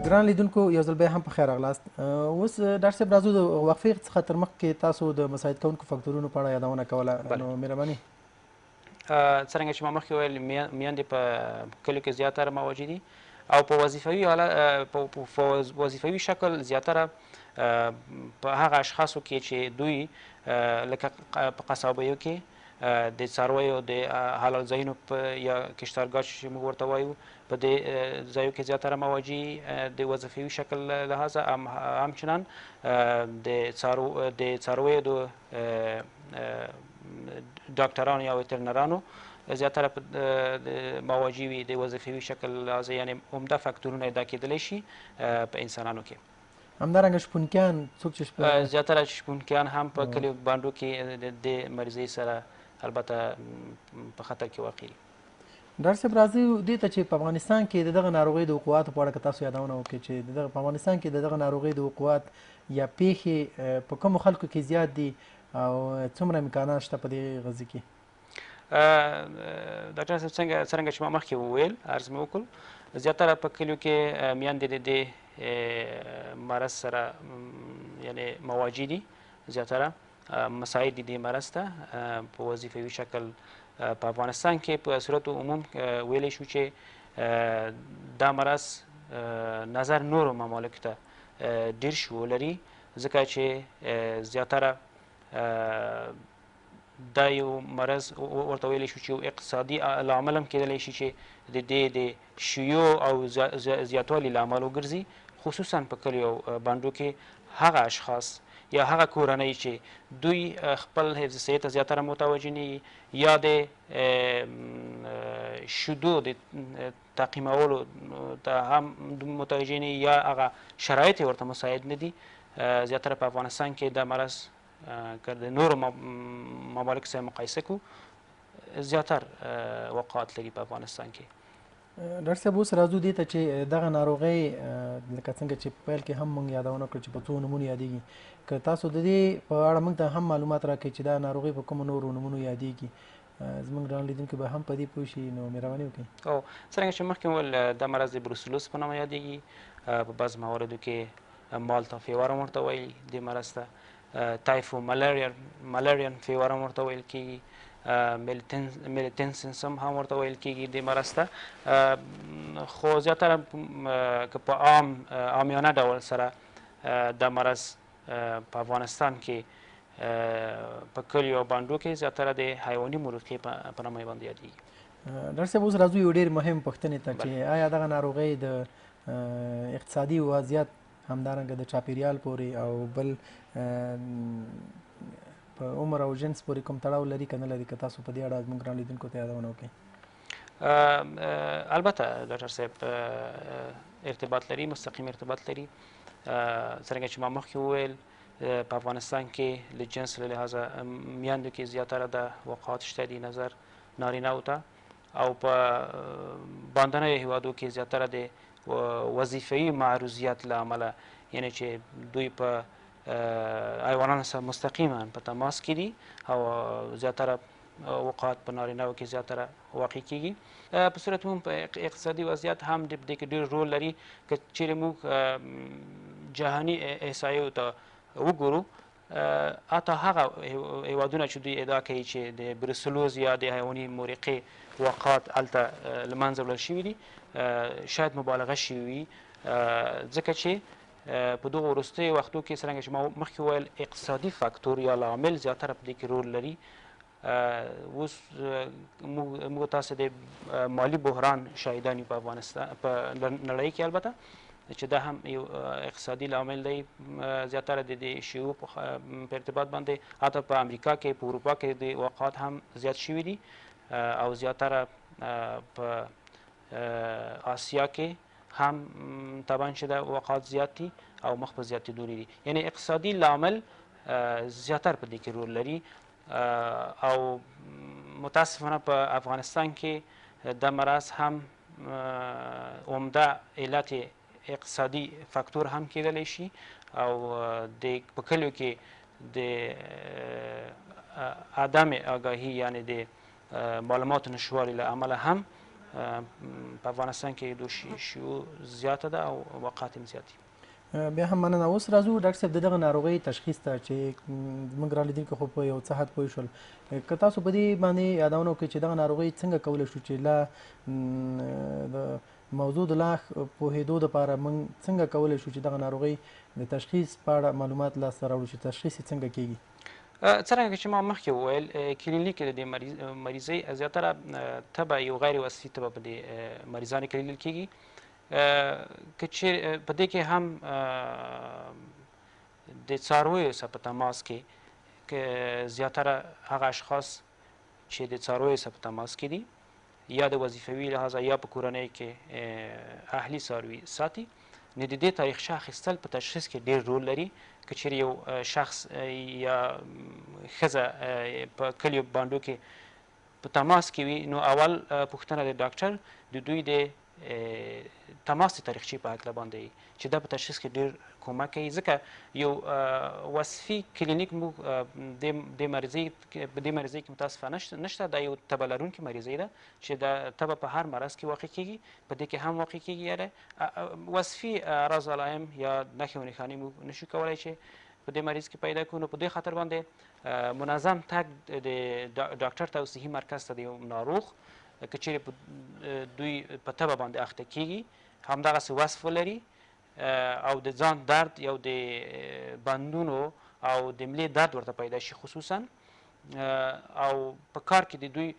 ګران لیدونکو، یو ځل بیا هم په خیر راغلاست. اوس ډاکټر صاحب، راځو د وقفې څخه تر مخکې تاسو د مساعد کوونکو فاکتورونو په اړه یادونه کوله، نو مهرباني. څرنګه چې ما مخکې وویل، میندې په کلیو کې زیاتره مواجه دي او په وظیفوي حالت، په وظیفوي شکل زیاتره په هغه اشخاصو کې چې دوی لکه په قصابیو کې، د څارویو د حلال ځایونو یا کشتارګاه چې موږ ورته وایو، په دې ځایو کې زیاتره مواجه د وظیفوي شکل لحاظه، همچنان د څارویو د ډاکټرانو یا وترنرانو زیاتره مواجه وي د وظیفوي شکل لحاظه، یعنې عمده فاکتورونه دا کېدلی شي په انسانانو کې. همدارنګه شپونکیان، څوک چې زیاتره شپونکیان هم په کلیو بانډو کې د دې مریضۍ سره البته په خطر کې واقع دي. ډاکټر صاحب، راځي دې ته چې په افغانستان کې د دغه ناروغۍ د وقوعاتو په اړه که تاسو یادونه وکړئ چې د دغه په افغانستان کې د دغه ناروغۍ د وقوعات یا پیښې په کومو خلکو کې زیات دي او څومره امکانات شته په دې غزي کې؟ ډاکټر صاحب، څرنګه چې ما مخکې وویل، عرض مې وکړ، زیاتره په کلیو کې میندې د دې مرض سره یعنې مواجه دي، زیاتره مساعد دي دې مرض ته په وظیفوي شکل. په افغانستان کې په صورت عموم ویلی شو چې دا مرض نظر نورو ممالکو ته ډېر شیوع لري، ځکه چې زیاتره دا یو مرض ورته ویلی شو چې یو اقتصادي لامل هم کېدلی شي چې د دې د شیوع او زیاتوالي لامل وګرځي، خصوصا په کلیو او بانډو کې هغه اشخاص یا هغه کورنۍ چې دوی خپل حفظ صحې ته زیاتره متوجه نه وي یا د شیدو د تعقیمولو ته هم متوجه نه یا هغه شرایط یې ورته مساعد نه دي، زیاتره په افغانستان کې دا مرض که د نورو ممالکو سره مقایسه کو زیاتر وقوعات لري په افغانستان کې. ډاکټر صاحب، اوس راځو دې ته چې دغه ناروغۍ لکه څنګه چې په پیل کې هم موږ یادونه وکړه چې په څو نومونو یادېږي، که تاسو د دې په اړه موږ ته هم معلومات راکړئ چې دا ناروغۍ په کومو نورو نومونو یادېږي، زموږ ګران لیدونکي به هم په دې پوه شي، نو مهرباني وکړئ. او څرنګه چې مخکې وویل، دا مرض د بروسلوس په نامه یادېږي، په بعض مواردو کې مالتا فیور هم ورته وایي دې مرض ته، تایفو ملارین فیور هم ورته ویل کېږي، میلیتنسنسم هم ورته ویل کېږي دې مرض ته. خو زیاتره که په عامیانه ډول سره دا مرض په افغانستان کې په کلیو او بانډو کې زیاتره د حیواني مورقې په نامه باندې یادېږي. ډاکټر صاحب، اوس راځو یو ډېر مهم پوښتنې ته چې آیا دغه ناروغۍ د اقتصادي وضعیت، همدارنګه د چاپیریال پورې او بل په عمر او جنس پورې کوم تړاو لري که نه لري، که تاسو په دې اړه زموږ ګران لیدونکو ته یادونه وکړئ؟ البته ډاکټر صاحب، ارتباط لري، مستقیم ارتباط لري. څرنګه چې ما مخکې وویل، په افغانستان کې له جنس له لحاظه میندو کې زیاتره د وقوعات شته دي نظر نارینه ته، او په باندنیو هیوادو کې زیاتره د وظیفوي معروضیت له امله، یعنې چې دوی په حیوانانو سره مستقیما په تماس کې دي او زیاتره وقوعات په نارینهو کې زیاتره واقع کیږي. په صورت عموم په اقتصادي وضعیت هم د دې کې ډېر رول لري. که چیرې موږ جهاني احصایو ته وګورو، حتی هغه هیوادونه چې دوی ادعا کوي چې د بروسلوز یا د حیواني مورقې وقات هلته له منځه وړل شوي دي، شاید مبالغه شوي وي، ځکه چې په دغو وروستیو وختو کې څرنګه چې ما مخکې وویل اقتصادي فاکتور یا لامل زیاتره په دې کې رول لري. اوس موږ تاسې د مالي بحران شاهدان یو په افغانستان، په نړۍ کې، البته چې دا هم یو اقتصادي لامل دی زیاتره د دې شیوع په ارتباط باندې. حتی په امریکا کې، په اروپا کې د واقعات هم زیات شوي دي، او زیاتره په آسیا کې هم طبعا چې دا واقعات زیات دي او مخ په زیاتېدو دي. یعنې اقتصادي لامل زیاتر په دې کې رول لري، او متاسفانه په افغانستان کې دا مرض هم عمده علت اقتصادي فاکتور هم کېدلی شي، او د په کلیو کې د عدم آګاهي یعنې د معلوماتو نشتوالي له امله هم په افغانستان کې د شیوع زیاته ده او وقعات هم زیات دي. بیا هم مننه. اوس راځو ډاکټر صاحب د دغه ناروغۍ تشخیص ته چې موږ را لیدونکي خو په یو څه حد پوه شول، که تاسو په دې باندې یادونه وکړئ چې دغه ناروغۍ څنګه کولی شو چې لا د موضوع د لا پوهېدو دپاره موږ څنګه کولی شو چې دغه ناروغۍ د تشخیص په اړه معلومات لاسته راوړو چې تشخیص یې څنګه کېږي؟ څرنګه چې ما مخکې وویل، کلینیک د دې مریضۍ زیاتره تبه یو غیر وصفي تبه په دې مریضانو کې لیدل کېږي. که چیرې په دې کې هم د څارویو سره په تماس کې زیاتره هغه اشخاص چې د څارویو سره په تماس کې دي یا د وظیفوي لحاظه یا په کورنۍ کې اهلي څاروي ساتي، نو د دې تاریخچه اخیستل په تشخیص کې ډېر رول لري. که چیرې یو شخص یا ښځه په کلیو بانډو کې په تماس کې وي، نو اول پوښتنه د ډاکټر د دوی د تماس د تاریخچې په هکله باندې چې دا په تشخیص کې ډېر کومک کوي. ځکه یو وصفي کلینیک موږ د مریضۍ په دې مریضۍ کې متاسفانه نشته. دا یو تبه لرونکې مریضۍ ده چې دا تبه په هر مرض کې واقع کېږي، په دې کې هم واقع کېږي. یعنې وصفي اعراض علایم یا نښې او نښانې موږ نشو کولی چې په دې مریض کې پیدا کړو. نو په دې خاطر باندې منظم تګ د ډاکټر ته او صحي مرکز ته د یو ناروغ که چیرې دوی په تبه باندې اخته کېږي، همدغسې وصف ولري او د ځان درد یو د بندونو او د ملې درد ورته پیدا شي خصوصا، او په کار کې د دوی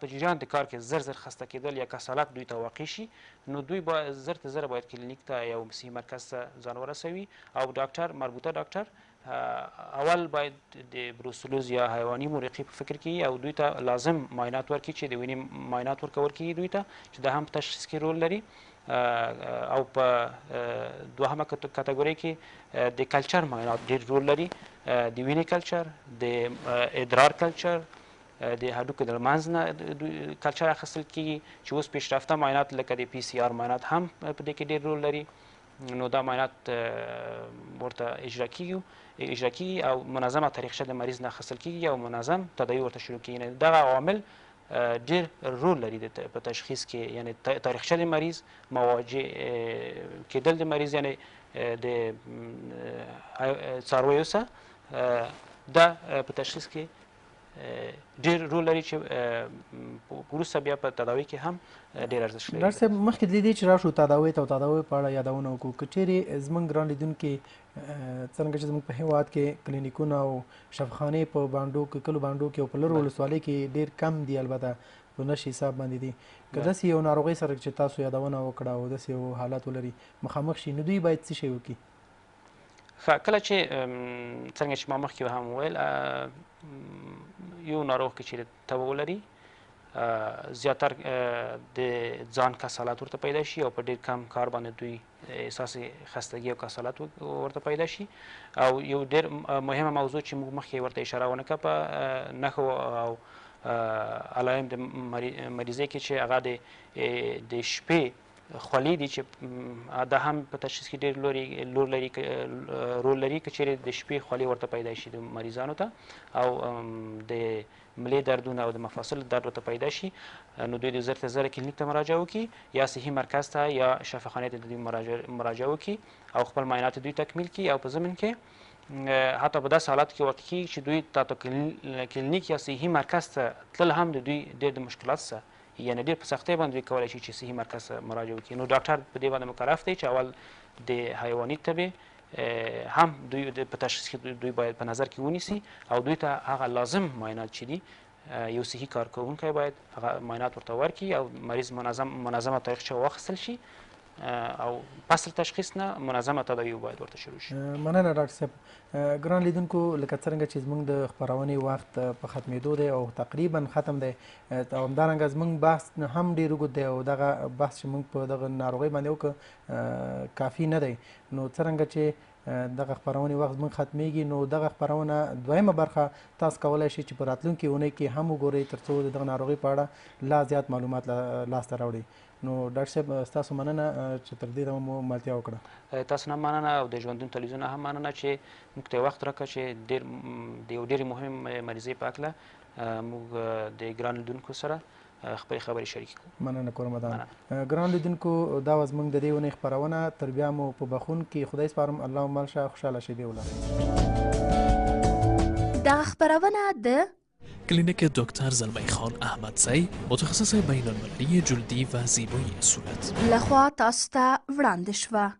په جریان د کار کې زر زر خسته کېدل یا کسالت دوی ته واقع شي، نو دوی زر تر زره باید کلینیک ته یو صحي مرکز ته ځان ورسوي او ډاکټر مربوطه ډاکټر اول باید د بروسلوز یا حیواني مورقې په فکر کې او دوی ته لازم معاینات ورکړي چې د وینې معاینات ورکول کېږي دوی ته چې دا هم په تشخیص کې رول لري. او په دوهمه کتګورۍ کې د کلچر معاینات ډېر رول لري، د وینې کلچر، د ادرار کلچر، د هډوکو د منځ نه کلچر اخیستل کېږي چې اوس پیشرفته معاینات لکه د پی سي آر معاینات هم په دې کې ډېر رول لري. نو دا معاینات ورته اجرا کېږي او منظمه تاریخچه د مریض نه اخیستل کېږي او منظم تداوي ورته شروع کېږي. دغه عوامل ډېر رول لري په تشخیص کې، یعنې تاریخچه د مریض، مواجه کېدل د مریض، یعنې د څارویو سره دا په تشخیص کې ډېر رول لري چې وروسته بیا په تداوي کې هم ډېر ارزښت لري. ډاکټر صاحب مخکې د دې چې راشو تداوي ته او تداوي په اړه یادونه وکړو، که چیرې زموږ ګران لیدونکي څرنګه چې زموږ په هېواد کې کلینیکونه او شفاخانې په بانډو کې، کلو بانډو کې او په لرو ولسوالۍ کې ډېر کم دي، البته په نشي حساب باندې دي، که داسې یو ناروغۍ سره چې تاسو یادونه وکړه او داسې یو حالت ولري مخامخ شي، نو دوی باید څه شی وکړي؟ ښه، کله چې څنګه چې ما مخکې هم وویل، یو ناروغ که چیرې تبه ولري زیاتر د ځان کسالت ورته پیدا شي او په ډېر کم کار باندې دوی احساس خستګي او کسالت ورته پیدا شي. او یو ډېر مهمه موضوع چې موږ مخکې ورته اشاره ونه کړه په نښو او علایم د مریضۍ کې چې هغه د شپې خولې دي چې دا هم په تشخیص کې ډېر رول لري. که چیرې د شپې خولې ورته پیدا شي د مریضانو ته او د ملې دردونه او د مفاصل درد ورته پیدا شي، نو دوی د زر تر زره کلینیک ته مراجعه وکړي یا صحي مرکز ته یا شفاخانې ته د دوی مراجعه وکړي او خپل معاینات دوی تکمیل کړي. او په ضمن کې حتی په داسې حالت کې واقع کېږي چې دوی ته کلینیک یا صحي مرکز ته تلل هم د دوی ډېر د مشکلات سره، یعنې ډېر په سختۍ باندې دوی کولی شي چې صحي مرکز ته مراجعه وکړي. نو ډاکټر په دې باندې مکلف دی چې اول د حیواني تبې هم دوی په تشخیص کې دوی باید په نظر کې ونیسي او دوی ته هغه لازم معاینات چې دي یو صحي کارکوونکی باید هغه معاینات ورته ورکړي او مریض منظمه تاریخچه واخیستل شي او پس له تشخیص نه منظمه تداوي باید ورته شروع شي. مننه ډاکټر صاحب. ګران لیدونکو، لکه څرنګه چې زموږ د خپرونې وخت په ختمېدو دی او تقریبا ختم دی، او همدارنګه زموږ بحث هم ډېر اوږد دی او دغه بحث چې موږ په دغه ناروغۍ باندې وکړ کافي نه دی. نو څرنګه چې دغه خپرونې وخت زموږ ختمېږي، نو دغه خپرونه دویمه برخه تاسو کولی شئ چې په راتلونکې اونۍ کې هم وګورئ ترڅو د دغه ناروغۍ په اړه لا زیات معلومات لاسته راوړئ. نو ډاکټر صاحب ستاسو مننه چې تر دې دمه مو ملتیا وکړه. تاسو نه مننه او د ژوندون تلویزیون هم مننه چې موږ ته وخت راکړ چې د یو ډېرې مهمې مریضۍ په هکله موږ د ګران لیدونکو سره خپلې خبرې شریکې کړو. مننه کورمدان. ګران لیدونکو دا وه زموږ د دې اونۍ خپرونه تر بیا مو په بخښونکي خدای سپارم الله مو مل شه خوشحاله شیبې ولرئ. دغه خپرونه د. کلینیک دکتر زلمی خان احمدزی متخصص بین المللی جلدی و زیبایی صورت. لخوا تاسو ته وړاندې شوه.